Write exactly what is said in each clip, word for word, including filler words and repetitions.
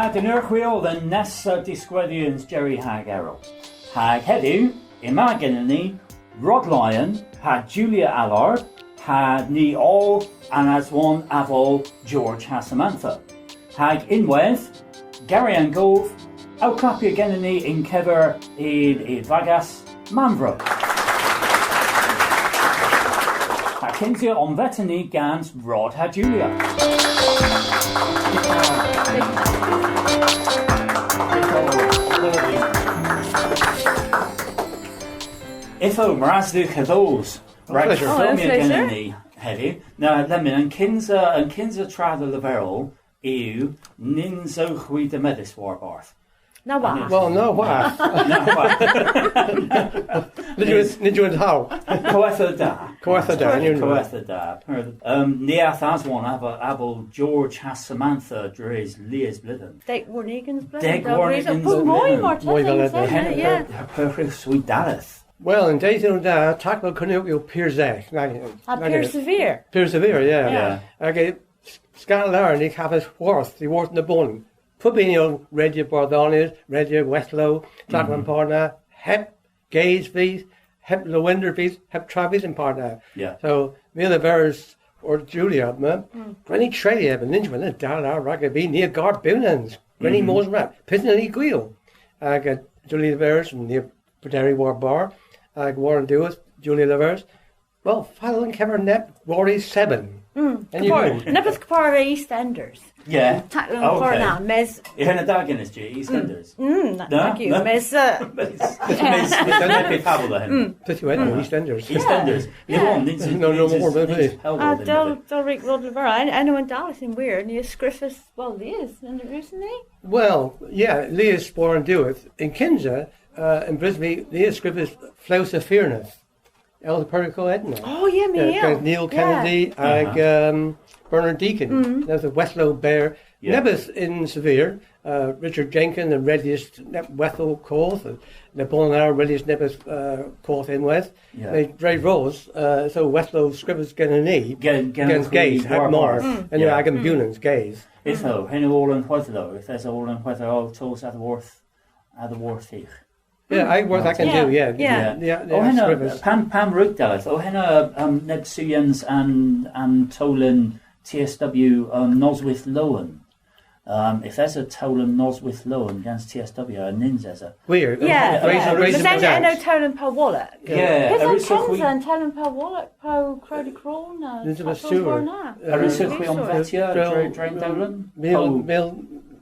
Dynnargh hwi oll dhe'n nessa diskwedhyans, Jerry hag Erel. Hag hedhyw, yma genen ni Rod Lyon ha Julia Allard, ha ni oll an aswon avel George ha Samantha. Hag ynwedh, Gary an Gov, ow klappya genen ni yn kever yn, yn vagas Manvro. Ha kynsya omvetyn ni gans Rod ha Julia. Ytho, meur ras dhywgh a dhos. Rag fylmya genen ni hedhyw. Na, lemmyn, an kynsa, an kynsa tra dhe leverel yw, nyns owgh hwi demedhys warbarth. Na hwath. Wel, na hwath. Na hwath. Nid yw, nid yw yn haw. Kowetha da. Kowetha da, yn unn. Kowetha da. Um, ni a'th aswon avel, avel George ha Samantha dres lies bledhen. Deg warn ugens bledhen. Deg warn ugens bledhen. Moy, moy, moy, moy, yeah. Pur, pur, pur, pur, swydales. Wel, yn dedhyow da, taklow Kernewek yw pur sygh. Na, ha pur sevir. Pur sevir, yeah. Yeah. Hag y s-, skell lowr, ni kavas hwarth, dhyworth nebonan. Pub huni ow redya bardhonieth, redya hwedhlow, taklow a'n par na, heb ges vyth, heb lowender vyth, heb tra vyth a'n par na. Yeah. So, my a leveris orth Julia, ma, gwren ni treylya, but nyns yw henna da lowr ragov vy, ni a gar bewnans. Gwren ni mos rag. Pyth en ni gwil? Hag, uh, Julia a leveris, ni a prederi warbarth, hag war an diwedh, Julia a leveris, wel, fatel yn kever neb gwari seven? Mm. Kepar, neppyth kepar ha EastEnders. Yeah. Taklow an par na, mes. Yw henna da genes jy, EastEnders? Mm, na, na, thank you. Mes, uh, mes, mes, mes, neppyth haval dha henna. Pyth yw henna, EastEnders? EastEnders. Yeah. No, no, mor, mor, mor. Uh, dell, dell wrug Rod leverel, en-, ena an dalleth yn hwir, ni a skrifas, wel, lies, en ni? Wel, yeah, lies war an diwedh. Yn kynsa, uh, yn brys vy, ni a skrifas Flows a Furness. Ow perghen edna. Oh, yeah, my, yeah. Gans Neil Kennedy hag, um, Bernard Deacon. Nebes a hwedhlow berr. Yeah. Nebes yn sevir, uh, Richard Jenkin a redyas neb-, hwedhlow koth, uh, nebonan a redyas nebes, uh, koth ynwedh. Yeah. Mes dre vras, uh, yth o hwedhlow skrifys genen ni, gen-, gans ges, heb mar. Ena agan bewnans ges. Ytho, henn yw oll an hwedhlow, yth esa oll an hwedhlow ow tos a-dhyworth, a-dhyworthygh. Yeah, I work, I can do, yeah. Yeah. Yeah, yeah. O henna, pan, pan wrug dalleth, o henna, um, neb sewyans an, an towlen T S W, um, Noswyth Lowen. Um, yth esa towlen Noswyth Lowen gans T S W, a nyns esa. Gwir. Yeah, yeah. Raise, raise, raise. Ena towlen Pellwolok. Yeah. Pyth yw an towlen Pellwolok, po Crowdy Crawl na? Nyns yw sur. A wrussowgh hwi omvetya dre, dre an dowlen? Mil, mil,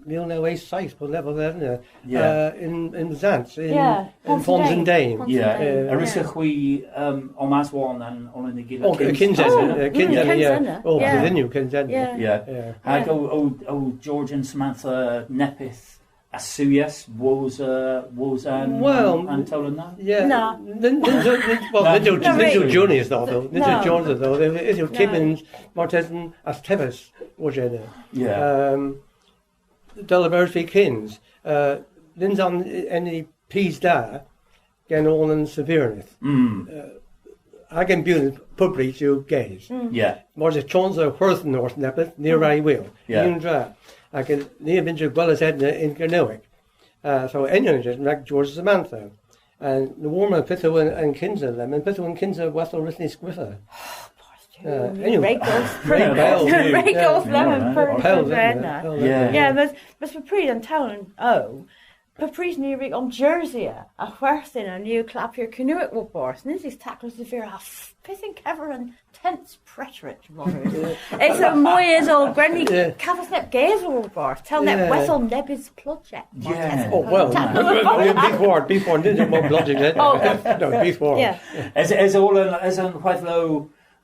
mil naw seyth, po level there, yeah. Yeah. Uh, yn, yn Sants, yn, yn Pons an Den. Pons an Den. Yeah. A wrussowgh hwi, um, omaswon an, onan yn y gila? O, kyns ena, uh, kyns ena, yeah. O, kyns ena. Yeah. Hag o, o, o George and Samantha neppyth a sewyas wosa, wosa an, an towlen na? Yeah. Na. Nyns, nyns, nyns, wel, nyns yw, nyns yw Johnny is that, though. Nyns yw Johnny is that, though. Yth yw Timmins, Martesen, a's tevys, wosa ena. Yeah. Um, Dell a leveris vy kyns, uh, nyns yw an, an pes da gen oll an severneth. Mm. Uh, agan bewnans pub prys yw ges. Mm. Yeah. Mars yw chons a hwerthin orth neppyth, ni a wra y wul. Yeah. Yn unn dra. Hag ni a vynnsa gweles henna yn Kernewek. Uh, so, henn yw rag George ha Samantha. Ha war-mor, pyth yw an, an kynsa lemmyn, pyth yw an kynsa hwedhlow a wrug ni skrifa? Uh, anyway. Re goth. Re goth. Re goth lemmyn, yeah. Pell, yeah. Yeah, mes, mes pub prys an towlen o, pub prys ni a wrug omjersya, ha hwerthin o ni ow klappya Kernewek warbarth, nyns eus taklow sevir ha f-, pyth yn kever an Tense preterite, Robert. Yth yw moy isel, gwren ni kavos neb ges warbarth. Tell neb hwedhel nebes plojek. Yeah. Oh, well, before, before, nyns yw moy plojek, eh? Oh, no, before. Yeah. Yth, yth yw oll an, yth yw an hwedhlow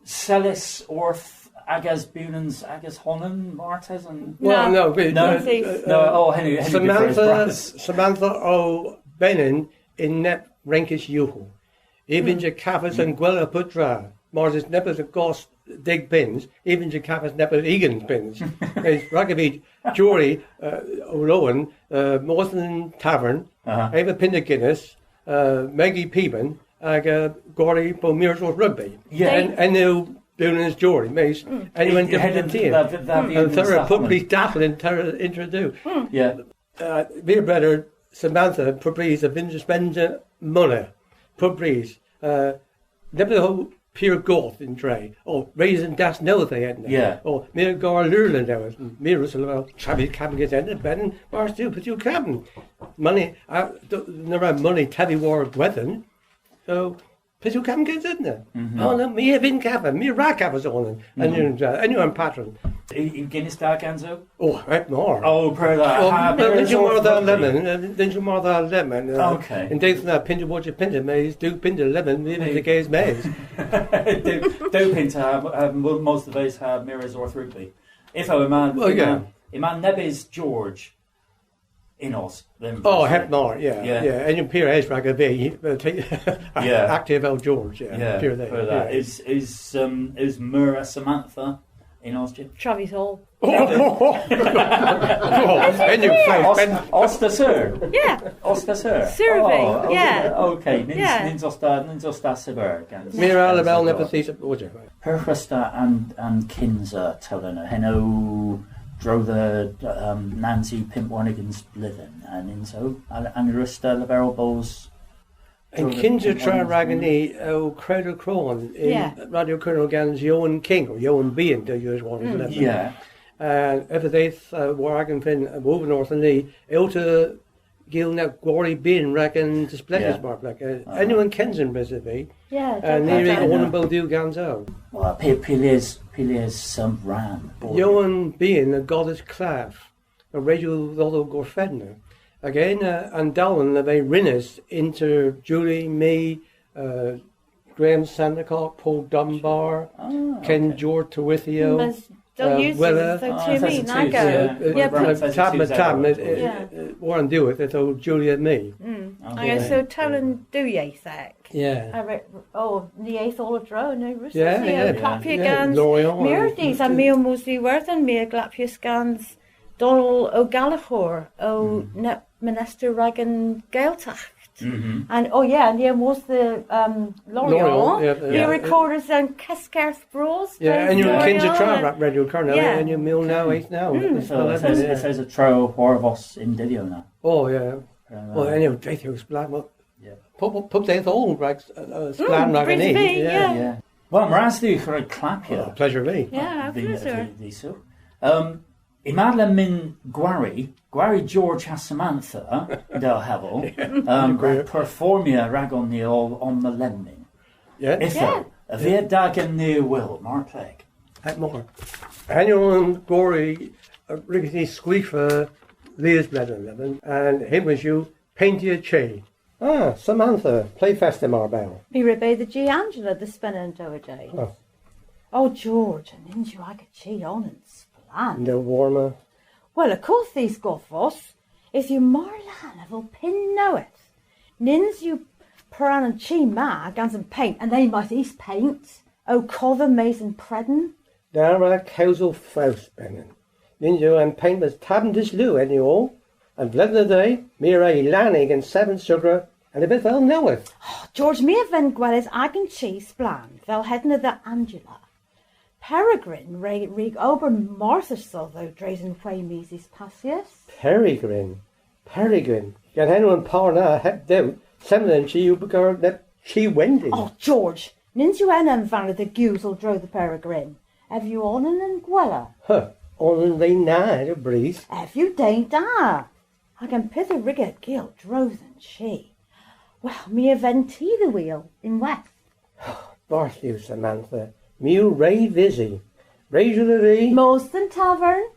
selys orth agas bewnans agas honan, martesen? Well, no, we, no, no, oh, henn yw, henn yw Samantha, Samantha o benyn yn neb renkys ughel. Hi a vynnsa kavos an gwella pub tra. Mars eus nebes a gost deg peuns, hi a vynnsa kavos nebes ugens peuns. Mes ragov vy, Julie, uh, ow lowen, uh, mos dhe'n tavern, eva pynn a Guinness, uh, megi peben, hag, uh, gwari po mires orth rugby. Yeah. Hen, henn yw Bewnans Jori, mes, anyway, different tea. An thera pub prys daffel yn terra introdu. Yeah. Uh, via breder Samantha, pub prys a vynn spenda mona. Pub prys. Uh, Neppyth o pur goth yn dre. O, res an das nowydh a hedna. Yeah. O, my a gar lurla nowydh. My a wrussa leverel, tevi kamm gans henna, benyn, mars yw, pyth yw kamm? Moni, a, na wra moni tevi war gwedhen. So, pyth yw kamm gans henna? O, na, my a vynn kavos, my a wra kavos onan. Anyway, an patron. Yw, yw genys da ganso? O, heb mar. O, pur dha. O, ha, nyns yw mar dha lemmyn, nyns yw mar dha lemmyn. Okay. Y'n dydh na, pynta woja pynta mes, dew pynta lemmyn, my a vynn ges mes. Dew, dew pynta, ha, ha mos dhe-ves ha mires orth rugbi. Ytho yma, yma, yma nebes George yn Ost. O, heb mar, yeah, yeah. Yn pur es rag a vy, uh, te-, active El George, yeah. Yeah, pur dhe, pur dha. Is, is, um, is Mura Samantha yn Ost? Travis Hall. Os, os ta sur? Yeah. Os ta sur? Sur a vy, yeah. Okay, nyns, nyns os ta, nyns os ta sever. My a wra leverel neppyth a-wosa. Pur hwrus ta an, an kynsa towlenn, henn o dro dhe, um, nans yw pymp warn ugens bledhen, a nyns o, a, a wrussta leverel bos An kynsa tra ragon ni o Credit Crawl yn Radio Kernow gans Jowan King, o Jowan Bian, dhe yw war an lemmyn. Yeah. Uh, ev a dheuth, uh, war agan fynn, uh, woven orthyn ni, ewta gul neb gwari bian rag an displegys mar pleg. Uh, henn yw an kynsa bys dhe vy. Yeah, uh, ni re onan po dhiw ganso. Well, py, py lies, py lies, um, rann. Jowan Bian a godhas klav a res yw dhodho gorfenna. Hag ena an dowlen a veu rynnys ynter Julie, my, uh, Graham Sandercock, Paul Dunbar, Ken George Tawithio, uh, Wella. Tam ha tam, uh, uh, war an diwedh, ytho Julie ha my. Hag yth o towlen diwyethek. Yeah. O, ni eth oll a-dro, ni a wrussys, ni a glappyas gans Lorient, meur a dus, ha my ow mos dhe Iwerdhon, my a glappyas gans Donal O'Gallagher, o ne-, menester rag an Gaeltacht. And, o yeah, ni a wor dhe, um, Lorient. Lorient, yeah, yeah. Ni a rekordas an Keskerdh Bras. Yeah, henn yw an kynsa tra Radio Kernow, yeah, henn yw mil naw eth naw. So, yth esa, yth esa tro hwarvos y'n dydhyow na. O, yeah. Well, henn yw, dydhyow splann, well, yeah. Pub, pub, pub dydh oll rag, uh, uh, splann rag an, yeah. Yeah. Well, meur ras dhywgh rag klappya. Oh, pleasure me. Yeah, pleasure. Dhis, dhis, um, yma lemmyn gwari, gwari George ha Samantha, dell hevel, um, rag performya ragon ni oll omma lemmyn. Yeah. Ytho, a via da genen ni Will, mar pleg. Heb mar. Henn yw an gwari, uh, a wrug ni skrifa lies bledhen lemmyn, ha henn yw Payntya Chi. Ah, Samantha, ple fest yma mar bell? My re beu dhe ji Angela dhe spena an dowr dydh. Oh. O, George, a nyns yw aga chi onan splann? Dell wor ma. Well, y kodh dhis godhvos, yth yw mar lann avel pynn nowydh. Nyns yw poran an chi ma gans an paynt, an den mayth eus paynt, ow kodha mes yn preden. Na wra kewsel fews benyn. Nyns yw an paynt mes tabm dys liw, henn yw oll. An vledhen a dheu, my a wra y lanni gans severn sugra, ha nebes avel nowydh. Oh, George, my a vynn gweles agan chi splann, avel hedna dhe Angela. Peregrine re wrug ober marthys dhodho dres an hwegh mis eus passys. Peregrine? Peregrine? Gans henn an par na, heb dout, sembla an chi yw bys neb chi Wendy. Oh, George, nyns yw henna an vanow dhe gewsel a-dro dhe Beregrine. Ev yw onan a'n gwella. Huh, onan re na, a-brys. Ev yw den da. Hag an pyth a wrug ev gul a-dro dhe'n chi. Well, my a vynn te dhe wul ynwedh. Barth yw, Samantha. My yw re vysi. Res yw dhe vy mos dhe'n tavern,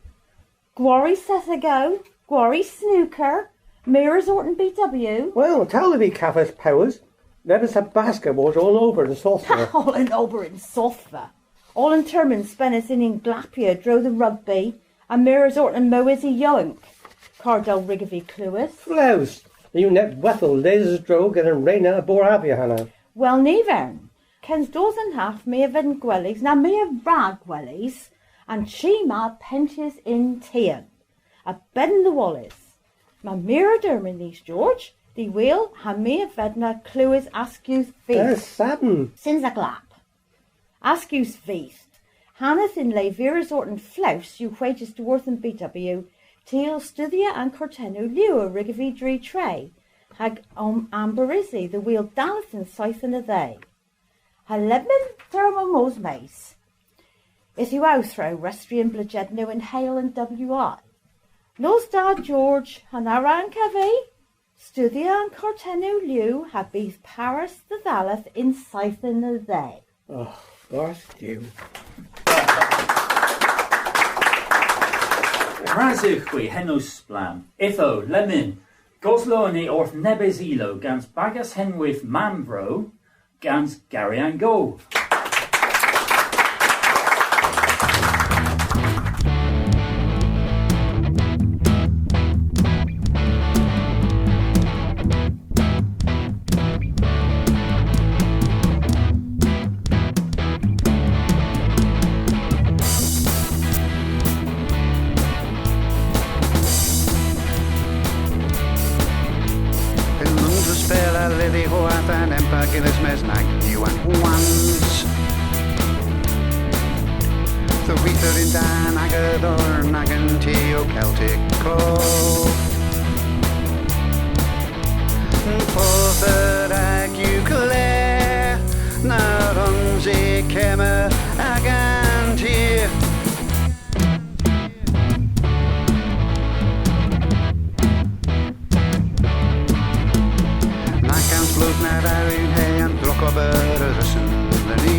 gwari sethogow, gwari snooker, mires orth an B W. Well, towl ov vy kavos pewas. Nebes ha basket wosa oll an ober y'n sodhva. Oll an ober y'n sodhva. Oll an termyn spenys yn unn glappya a-dro dhe rugbi, ha mires orth an mowesi yowynk. Kar dell wrug vy klewes. Flows! Ni yw neb hwedhel les a-dro genen re na a bor avia hanow. Wel, ny vern. Kyns dos an hav my a vynn gweles, na my a wra gweles, an chi ma penntys yn tien. A-benn dhe woles. Yma meur a dermyn dhis, George, dhe wul, ha my a vynn na klewes ass yw fis. Eus, Sam? Syns a glapp. Askewgh vyth. Haneth yn le vires orth an flows yw hwegys dhyworth an B W, tyl studhya an kortennow liw a wrug vy dri tre, hag, um, amberysi dhe wul dalleth yn seythen a dheu. Ha lemmyn, termyn mos mes. Yth yw ow thro restri an blejednow yn hel an W I. Nos da, George, ha na wra an kevi? Studhya an kortennow liw ha bydh parys dhe dhalleth yn seythen a dheu. Oh, barth Duw. Res owgh hwi, henn o splann. Ytho, lemmyn, goslowyn ni orth nebes ilow gans bagas henwys Mammvro, gans Gary an Gow. Yn unn drespel a lydhi hwath an emper gyllys mes nag yw an hwans. Dhe wither yn-dann aga dhorn agan tiow Keltek kov. Fordh eur hag yw kler, na wrons i kemmer agan tir. Nag owns bloodh na dha unn he an drog ober a dhusen dhyn ni.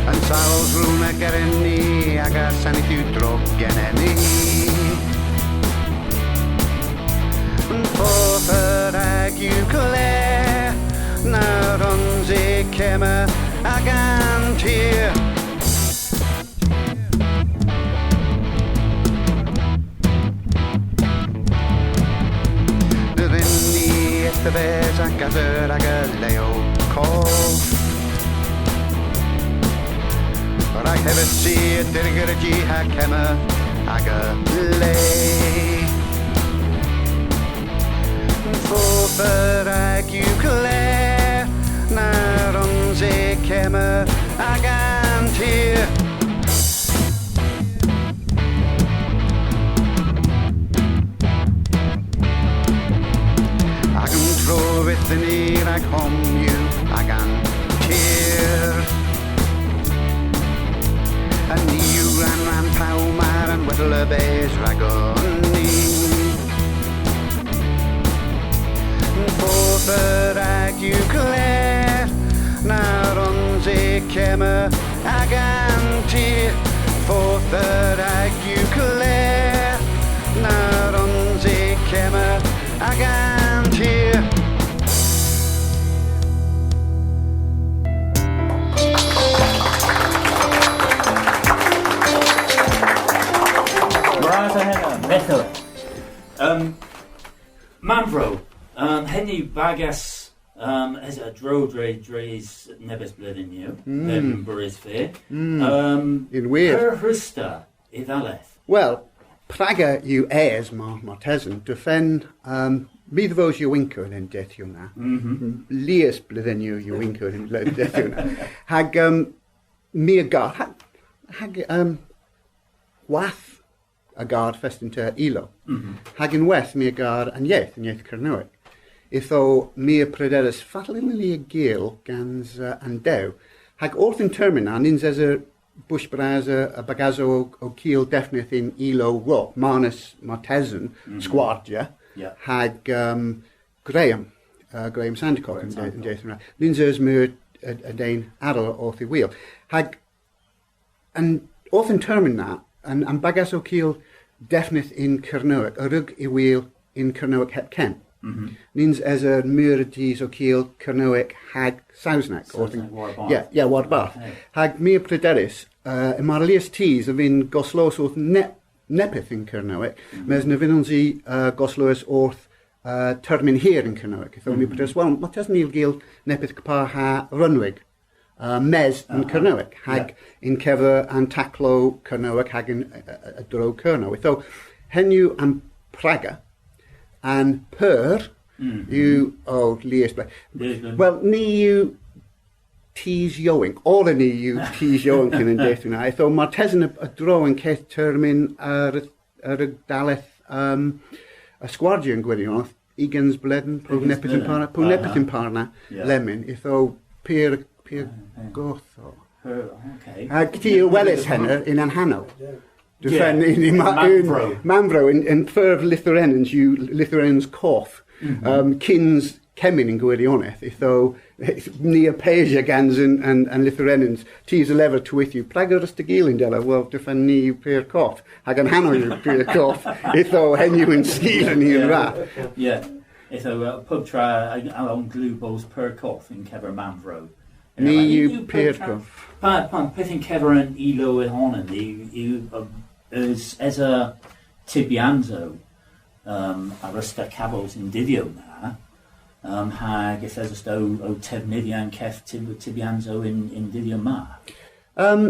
An salow runa geren ni, aga sanith yw drog genen ni. Fordh eur hag yw kler, na wrons i kemmer agan tir. Ny vynn ni eteves a gaser aga leow kov. Rag heves i a dyrgher a-ji ha kemmer aga le. Fordh eur hag yw kler, na wrons i kemmer agan tir. Agan tro a vydh dhyn ni rag homm yw agan tir. Ha ni yw rann rann pow mar an hwedhel a bes ragon ni. Fordh eur hag yw kler, na wrons i kemmer agan tir. Fordh eur hag yw kler, na wrons i kemmer agan tir. Bras a henna. Metho. Um, Mammvro, um, henn yw bagas, um, esa a-dro dre, dres nebes bledhynnyow, mm, um, bwrys vy. Mm. Um, yn hwir. P'eur hwrusta y dhalleth? Wel, praga yw es, mar, martesen, drefen, um, my dhe vos yowynker y'n dedhyow na. Mhm. Lies bledhynnyow yowynker y'n dedhyow na. Hag, um, my a gar, hag, hag, um, hwath a gar fest yn teyr ilow. Mhm. Hag ynwedh my a gar an yeth, an yeth Kernewek. Ytho my a brederis fatel yllyn ni y gul gans, uh, an dew. Hag orth an termyn na, nyns esa bush bras a, a bagasow ow, ow kul devnydh yn ilow rop, marnas martesen, mhm, skwardhya, yeah, hag, um, Graham, uh, Graham Sandercock, Graham Sandercock. Nyns eus meur a, a den arall orth y wul. Hag an, orth an termyn na, an, an bagas ow kul devnydh yn Kernewek a wrug y wul yn Kernewek hepken. Mhm. Nyns esa meur a dus ow kul Kernewek hag Sowsnek. Sowsnek warbarth. Yeah, yeah, warbarth. Okay. Hag my a brederis, uh, mar lies tus a vynn goslowes orth ne-, neppyth yn Kernewek, mhm, mes ny vynnons i, uh, goslowes orth, uh, termyn hir yn Kernewek. Ytho my, mhm, a brederis, wel, martesen ni ow kul neppyth kepar ha Rannwig, uh, mes yn, aha, Kernewek, hag, yeah, yn kever an taklow Kernewek hag yn, uh, uh, a-dro Kernow. Ytho, henn yw an praga, an p'eur, mhm, yw, o, lies ble. Lies ble. Wel, ni yw tus yowynk. Oll an ni yw tus yowynk yn an dydh na. Ytho martesen a, a-dro an keth termyn a, a, a dalleth, um, a skwarja yn gwiryonedh, ugens bledhen, po neppyth yn par na, po neppyth yn par na, lemmyn, ytho pur, pur goth o. Hag ty a welas henna yn an hanow. Drefen yn, yn, yn Manvro, yn, yn furv lytherennans yw lytherennans koth. Um, kyns kemmyn yn gwiryonedh, ytho ni a pesya gans an, an, an lytherennans. Tus a lever tawithyw, prag a wruss'ta gul yndella? Wel, drefen ni yw pur koth. Hag an hanow yw pur koth. Ytho henn yw an skila ni yn ra. Yeah. Ytho, uh, pub tra a, a omglewas pur koth yn kever Manvro. Ni yw pur koth. Pa, pa, pyth yn kever an ilow y honan yw, yw, um, eus, esa tybyansow, um, a wruss'ta kavos y'n dydhyow na, um, hag yth esos ta ow, ow tevnydhya an keth tyb-, tybyansow yn, y'n dydhyow ma. Um,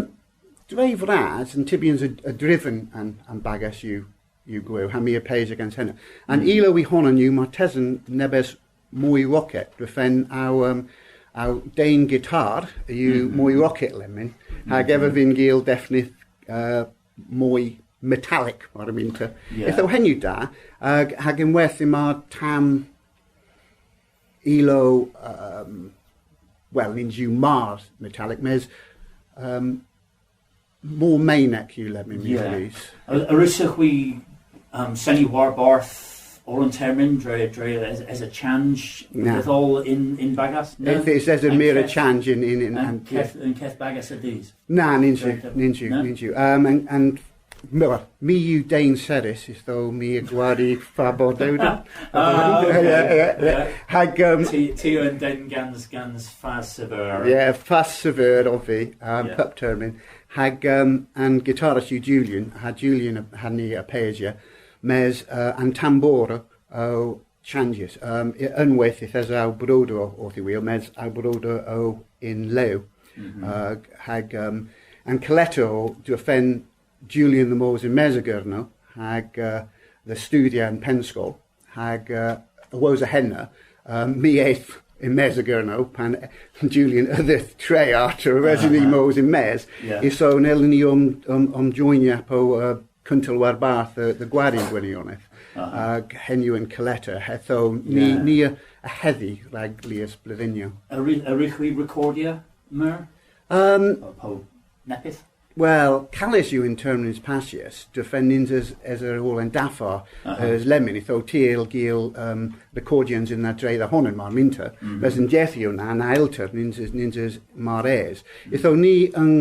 dre vras, an tybyans a, a driven an, an bagas yw, yw gwiw, ha my a pesya gans henna. An ilow y honan yw martesen nebes moy rocket, drefen ow, um, ow den gitar yw moy rocket lemmyn, hag ev a vynn gul devnydh, uh, moy metallic, mar a mynta. Yeah. Ytho henn yw da, hag, hag ynwedh yma tamm ilow, um, wel, nyns yw mar metallic, mes, um, mor menek yw lemmyn, my a grys. A, a wrussowgh hwi, um, seni warbarth oll an termyn dre, dre as, as a change, na, ytho yn, yn bagas? Na? Yth, yth esa meur a change yn, yn, yn, an keth, an keth bagas a dus? Na, nyns yw, nyns yw, nyns yw. Um, an, an, wel, my yw den serrys, ytho my a gwari fabodewda. Ah, okay. Yeah, yeah, yeah. Hag, um, ty, ty yw an den gans, gans fas sevur. Yeah, fas sevur ov vy, um, pub termyn. Hag, um, an gitarist yw Julian, ha Julian a, ha ni a pesya, mes, uh, an tamborow o chanjys. Um, y-, ynwedh yth esa ow broder o-, orth y wul, mes ow broder o yn Lew. Uh, hag, um, an kaletter o drefen Julian dhe mos yn-mes a Gernow, hag, uh, dhe studhya yn pennskol. Hag, uh, awos a henna, uh, my eth yn-mes a Gernow, pan Julian a dheuth tre arta, res yw dhyn mos yn-mes. Yeah. Ytho, ny yllyn ni om-, om-, omjoynya po, uh, kuntel warbarth dhe, dhe gwari yn gwiryonedh. Hag henn yw an kaletter, ytho ni, ni a, a hedhi rag lies bledhynnyow. A wrug-, a wrug hwi rekordya meur? Um, po, po neppyth? Wel, kales yw y'n termyns passys, drefen nyns es-, esa oll an daffar, uh, es lemmyn, ytho ty a yll gul, um, rekordyans yn dha dre dha honan mar mynta, mes an dydhyow na, na yllta, nyns es, nyns es mar es. Ytho ni yn,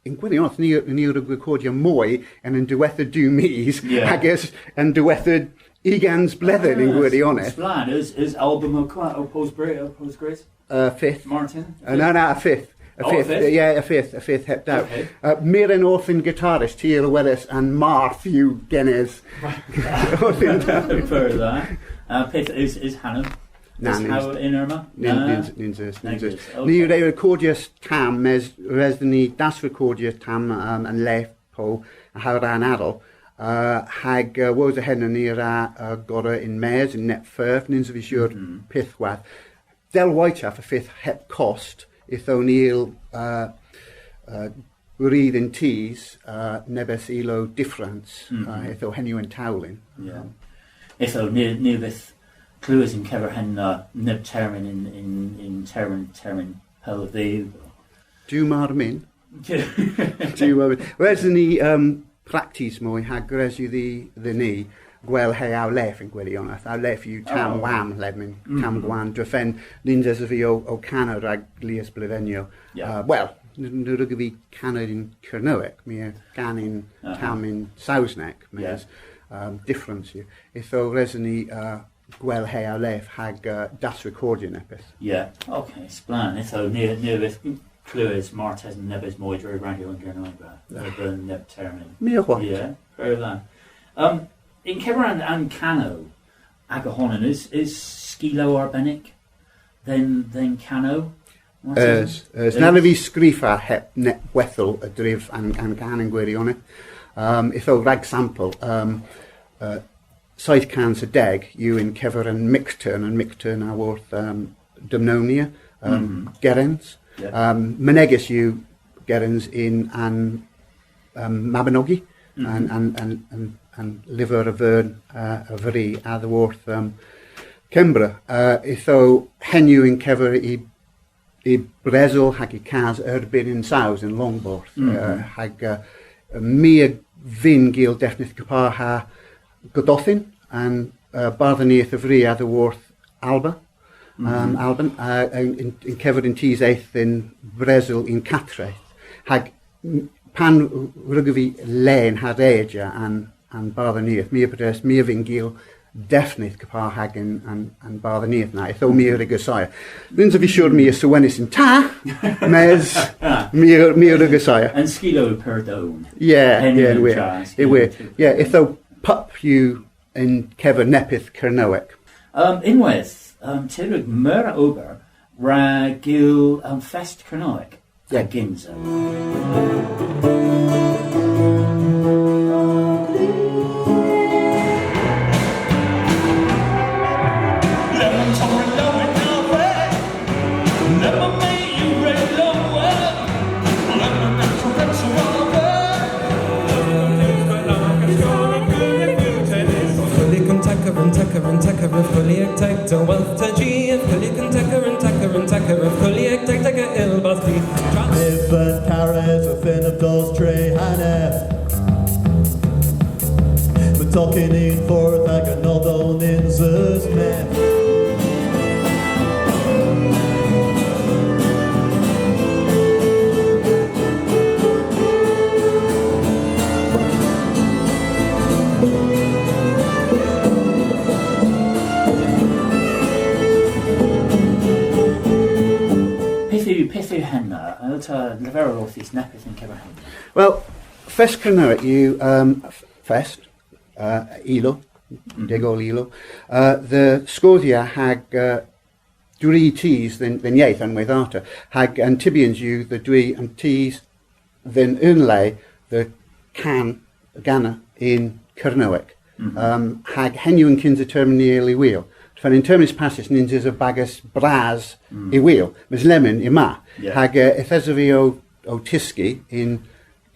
yn gwiryonedh, ni, ni a wrug rekordya moy yn an diwettha dew mis, yeah, ages an diwettha ugens bledhen yn gwiryonedh. Splann, eus, eus album ow kwa-, ow Postgres, ow Postgres? Uh, fydh. Martin? Uh, na, na, y fydh. Y fydh. Yeah, y fydh, y fydh, heb doubt. Okay. Uh, meur ynwedh y'n gitarist, ty a welas an marth yw genes. Pur dha. Uh, pyth, eus, eus hanow? Na, eus hanow y'n eur ma? Nyns, nyns, nyns eus, nyns eus. Ni re rekordyas tamm, mes res dhyn ni dasrekordya tamm, um, an leth po ha rann arall. Uh, hag, uh, wosa henna ni a wra, uh, gorra yn-mes, yn neb furv, nyns ov vy sur pyth hwath. Dell waytyav y fydh heb kost, ytho ni a yll, uh, uh, ri dhe'n dus, uh, nebes ilow dyffrans, uh, ytho henn yw an towlen. Yeah. Ytho ni, ni a vydh klewes yn kever henna neb termyn yn, yn, yn termyn, termyn pell dhyw. Duw mar mynn. Duw mar mynn. Res yw dhyn ni, um, praktis moy ha gwrys yw dhyn ni gwell he aw lev yn gwiryonedh. Aw lev yw tamm wamm lemmyn, tamm gwann drefen. Nyns esov vy ow, ow kana rag lies bledhynnyow. Yeah. Uh, wel, n-, ny wrug vy kana yn Kernewek, my a gan yn tamm yn Sowsnek, mes, um, dyffrans yw. Ytho res yw dhyn ni, uh, gwell he aw lev hag, uh, dasrekordya neppyth. Yeah, okay, splann. Ytho ni, ni a vydh klewes martesen nebes moy dre radyo yn Kernewek, uh, yn neb termyn. Meur hwath. Yeah, very well. Um, yn kever an, an kanow aga honan, eus, eus skilow arbennik dhe'n, dhe'n kanow? Eus, eus. Na allav vy skrifa heb neb hwedhel a-dryv an, an kan yn gwiryonedh. Um, ytho rag sampel, um, uh, seyth kans ha deg yw yn kever an micturn, an micturn a worth, um, Dumnonia, um, Gerens. Yeah. Um, menegys yw Gerens yn an, um, Mabinogi, an, an, an, an, an lyver a vern, uh, a vri a-dhyworth, um, Kembra. Uh, ytho henn yw yn kever y, y bresel hag y kas erbynn an sows yn Longbarth. Uh, hag, uh, my a vynn gul devnydh kepar ha Gododin, an, uh, bardhonieth a vri a-dhyworth Alba, um, Alban, uh, yn, yn, yn kever an tus eth yn bresel yn kattreth. Hag, m-, pan wrug vy len ha redya an, an bardhonieth, my a brederis, my a vynn gul devnydh kepar hag an, an, an bardhonieth na, ytho my a wrug assaya. Nyns ov vy sur my a sewenys yn ta, mes my a, my a wrug assaya. An skila yw pur down. Yeah, yeah, yn wir. Yn wir. Yeah, ytho pub yw yn kever neppyth Kernewek. Um, ynwedh, um, ty a wrug meur a ober rag gul, um, fest Kernewek. Yeah. A gynsa. Collier and Tucker and Tucker and Tucker of Collier, take the wealth to G of Collier and Tucker and Tucker and Tucker of Collier, take, take a ill bus. If and carriage a fin of those tree hanef. But talking in forth, I can not own in Zeus, man. Pyth yw, pyth yw henna? A yll'ta leverel orthis neppyth yn kever henna? Wel, fest Kernewek yw, um, f-, fest, uh, ilow, degol ilow, uh, dhe skoodhya hag, uh, dri tus dhe'n, dhe'n yeth ynwedh arta, hag an tybyans yw dhe dri an tus dhe'n unn le dhe kan, gana yn Kernewek. Um, hag henn yw an kynsa termyn ni a wul. Fan, yn termyn eus passys, nyns esa bagas bras y wul, mes lemmyn yma. Yeah. Hag, uh, yth esov vy ow, ow tyski yn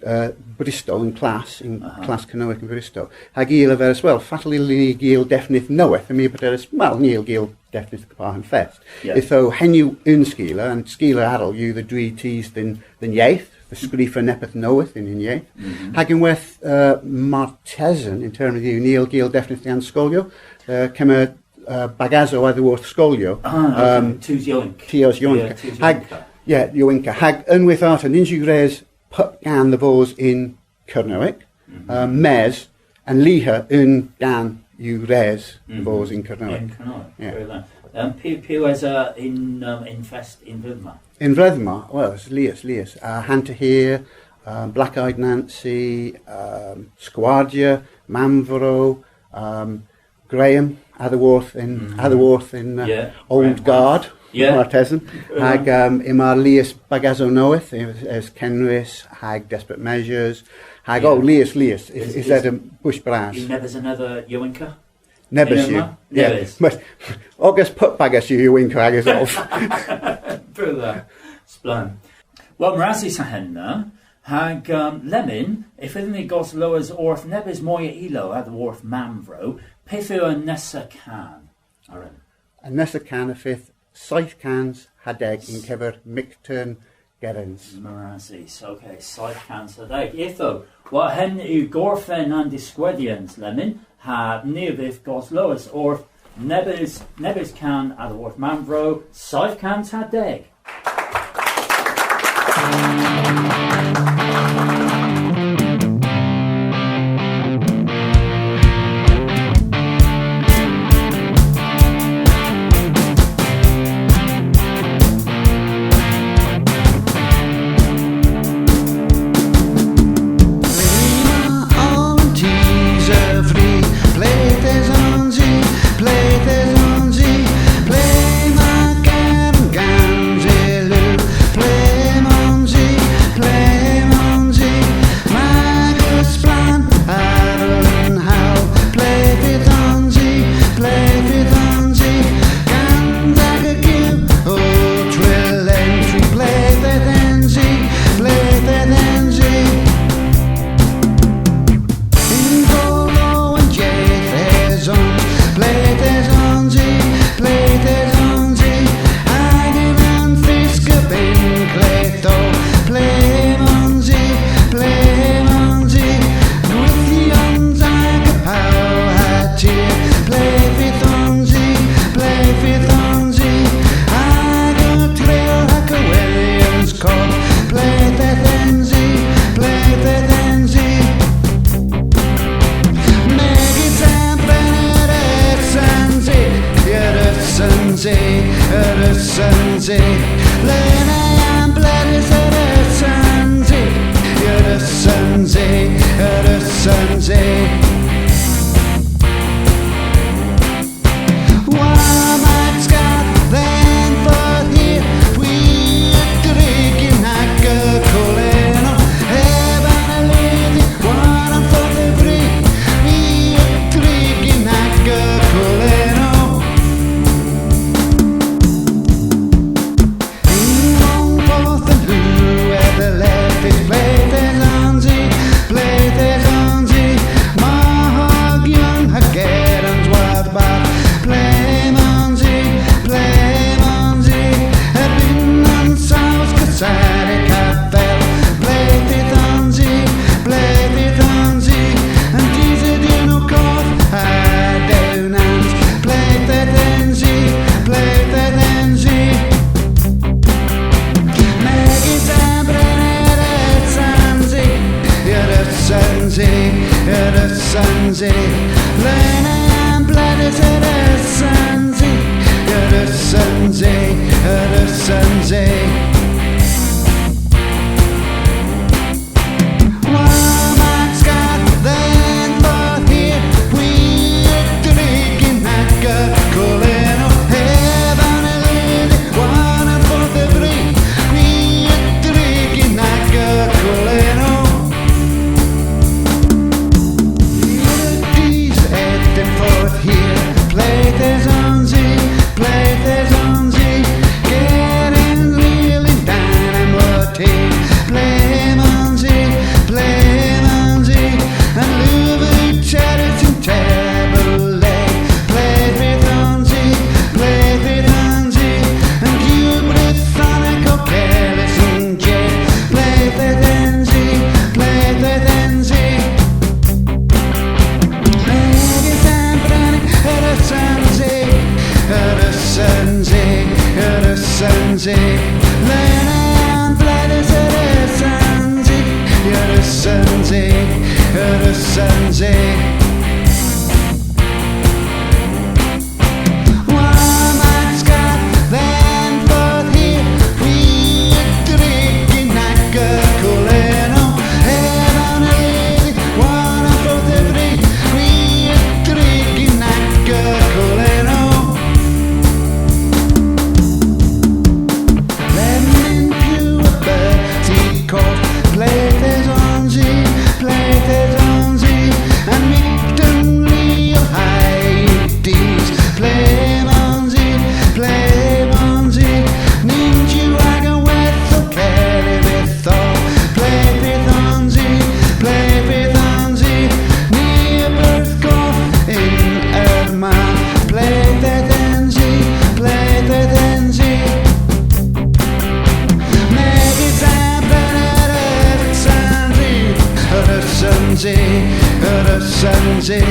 uh, Bristol, yn klass, yn klass Kernewek yn Bristol. Hag i a leveris, wel, fatel yllyn ni gul devnydh nowydh, ha my a brederis, wel, ni a yll gul devnydh kepar ha'n fest. Yeah. Ytho henn yw unn skila, an skila arall yw dhe dri tus dhe'n, dhe'n yeth, dhe skrifa neppyth nowydh yn unn yeth. Hag ynwedh, uh, martesen, yn termyn yw, ni a yll gul devnydh gans skolyow, uh, kemmer, uh, bagasow a-dhyworth skolyow. Ah, okay. Um, tus yowynk. Tus yowynk. Yeah, tus yowynk. Hag, yeah, yowynk. Hag ynwedh arta, nyns yw res pub gan dhe vos yn Kernewek, uh, mes an lyha unn gan yw res dhe vos yn Kernewek. Yn Kernewek, yeah. Very well. Um, piw, piw esa yn, um, yn fest yn vledhen ma? Yn vledhen ma, wel, lies, lies. Uh, Hanter Hir, um, Black Eyed Nancy, um, Skwardya, Manvro, um, Graham, a-dhyworth yn, a-dhyworth yn, uh, Old Guard, martesen. Hag, um, yma lies bagasow nowydh, eus, eus Kenris, hag Desperate Measures, hag, oh, lies, lies, is, is, is that a bush brass? Yw nebes another yowynka? Nebes yw. Nebes. Ogas pub bagas yw yowynka ages ov. Brilliant. Splann. Wel, meur ras ha henna, hag, um, lemmyn, y fydhyn ni goslowes orth nebes moy a ilow a-dhyworth Manvro, pyth yw an nessa kan, Aaron? An nessa kan a vydh seyth kans ha deg yn kever Myghtern Gerens. Meur ras, okay, seyth kans ha deg. Ytho, wel, henn yw gorfen an diskwedhyans lemmyn, ha ni a vydh goslowes orth nebes, nebes kan a-dhyworth Manvro, seyth kans ha deg. Ereussans i. Lena an bledys, ereussans i. Ereussans i, ereussans i. War ma skath dhe'n fordh hir, hwi a drig yn aga koleno. Ev a leudhi war an fordh a vri, hwi a drig yn aga koleno. Yn long porth an hu, ev a lettys, ple'th esons i, ple'th esons i, Mahogyon ha Gerans warbarth, ple'th esons i, ple'th esons i, erbynn an sows, Kasarik ha Fel, ple'th esons i, ple'th esons i, an dus a-dynn ow korf ha dewnans, ple'th esons i, ple'th esons i. Megys a bren, ereussans i, ereussans i, ereussans i. Lena an bledys, ereussans i, ereussans i, ereussans i. War ma skath dhe'n fordh hir, hwi a drig yn aga koleno. Ev a leudhi war an fordh a vri, hwi a drig yn aga koleno. Y'n dus eth dhe'n fordh hir, ple'th esons i, ple'th esons i, Gerans, Rila, Denham, Woodhede, ple'th esons i, ple'th esons i, an luva Cherys yn Tabarlek, ple'th esons i, ple'th esons i, an Gwiw Brythonek ow kales yn jydh, ple'th esons i, ple'th esons i. Megys a bren, ereussans i, ereussans i, ereussans i. Lena an bledys, ereussans i, ereussans i, ereussans i. War ma skath dhe'n fordh hir, hwi a drig yn aga koleno. Ev a leudhi war an fordh a vri, hwi a drig yn aga koleno. Lemmyn Pugh a Bertie Corfe, ple'th esons i, ple'th esons i, an myghtern ri ow haidies, ple'th esons i, ple'th esons i, nyns yw aga werthow kalev ytho, ple'th esons i, ple'th esons i, ni a berth goth yn eur ma, ple'th esons i, ple'th esons i. Megys a bren, ereussans i, ereussans i, ereussans i.